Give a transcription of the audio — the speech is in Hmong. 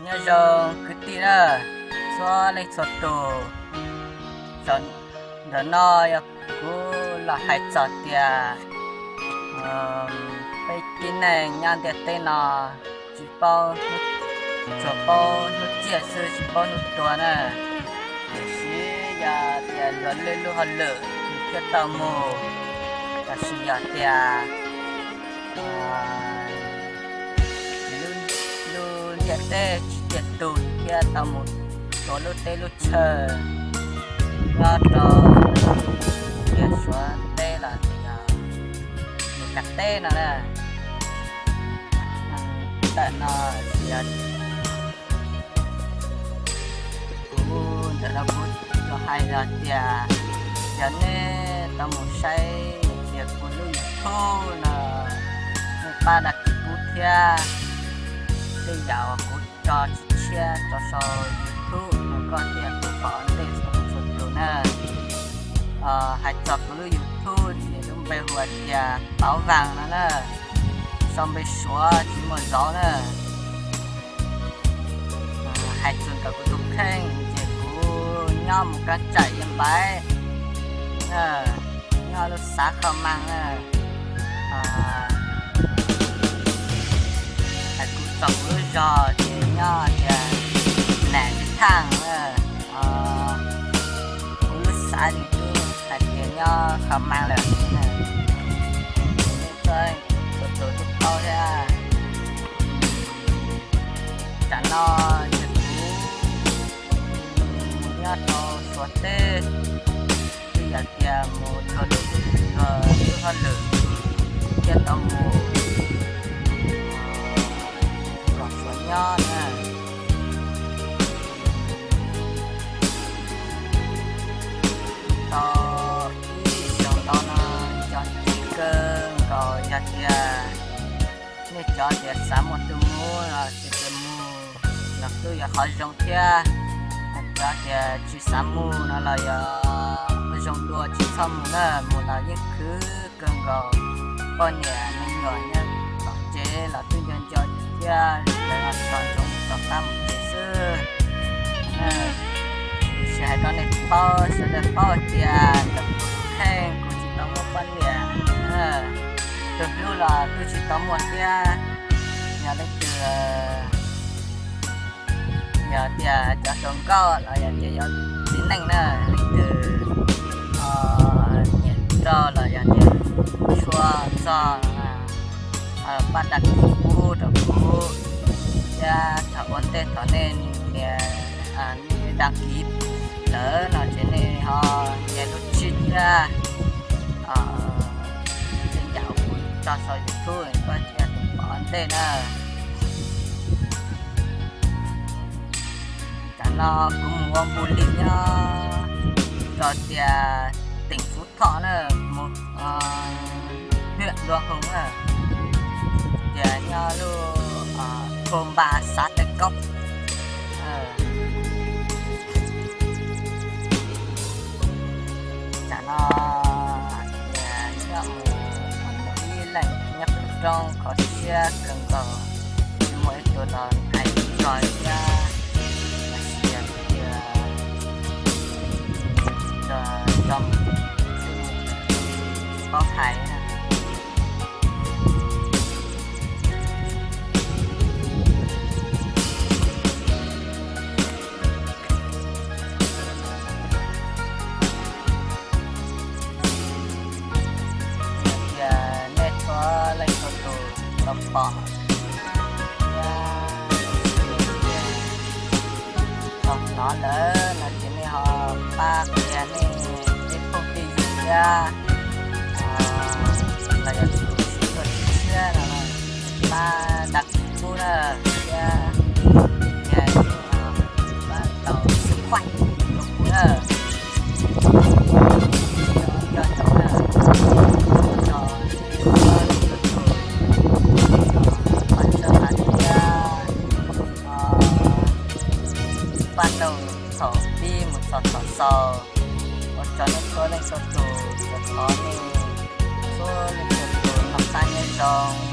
Nyob zoo kwv tij na, txhua leej txhua tus. Ntawm no yog kuv los hais txog tias peb tib neeg nyob ntiaj teb no tsis paub, tsuas paub hnub ciaj xwb tsis paub hnub tuag na. Tiam sis yog tias luag lwj lub hauj lwm thiaj tau mus, tab sis yog tias lub ntiaj teb tsis ciaj tus thiaj tau mus rau lub teb lub chaw nyob rau tiaj Suav teb los yog Meskas teb no na. Ntawm no kuv, ntawm no kuv hais los tias yog nej tau mus saib tias kuv lub YouTube no, nej pab dag kis kuv thiab. Tej yam uas kuv tso tshiab tso sau YouTube no koj thiaj pom ntej txhua tus na. Hais txog kuv lub YouTube ces lub npe hu tias Tauv Vaas no na, sau npe Suav tsis muaj zauv na. Hais txog ntawm kuv tus kheej ces kuv nyob mus kab tsam Yia Npaiv, nyob lub xav Kho Maas na. Hais kuv txog kuv lub zog ces nyob tias Nam Li Thaaj na. Kuv lub xav li twb hais tias nyob Kho Maas lawm. Txhua tus twb paub thiab. Tam no ces kuv mus nyob rau Suav teb, twb yog tias mus txog lub, lub hauj lwm thiaj tau mus kom Suav nyob na. Tau ib xyoos ntau no nco tsis kawg nkaus. Yog tias nej cov tias xav mus twg mus los sis tias mus los twb yog qhov zoo thiab. Cov tias tsis xav mus no los yog zoo dua tsis txhob mus na, mus los yeej khwv kawg nkaus. Poj niam me nyuam nyob tom tsev los twb nco nco thiab, lawv los tsom ntsoov rov qab mus tsev xwb. Tiam sis hais rau nej paub, sawv daws paub tias ntawm kuv kheej kuv tsis tau muaj poj niam. Tus hlub los twb tsis tau muaj thiab. Yog leej twg, yog tias cov hluas nkauj los yog tias yog txiv neej na, leej twg nyiam rau los yog tias tshua txog, pab dag kis pub rau kuv thiab. Thaum ua ntej thaum nej nias, nej dag kis lawm no ces nej ho nias lub tswb thiab. Tej yam kuv tso sau YouTube koj thiaj pom ua ntej na. Tam no kuv mus ua npu li nyob rau tias teem Fuv Thoj na, mus hwm Dua Hoos na, tias nyob lub Kho Npa xav Tej Kaub. Tam no tias nyob mus ib leeg nyob pem roob kho siab kawg nkaus, tsis muaj ib tug los hais txog thiab. Tab sis tias tso mus tsis paub hais na. Tias nej txhua leej txhua tus tau pom thiab tau hnov lawm no ces nej ho pab qhia nej tej phooj tej ywg thiab, los yog tus sib tuaj sib tshiab no pab dag kis pub na, thiab pab tau subscribe rau kuv na. Nco ntsoov na, tso pab tso tas thiab, pab rau thaum pib mus txog thaum xaus. Ua tsaug nej txhua leej txhua tus, thov nej txhua leej txhua tus noj qab nyob zoo.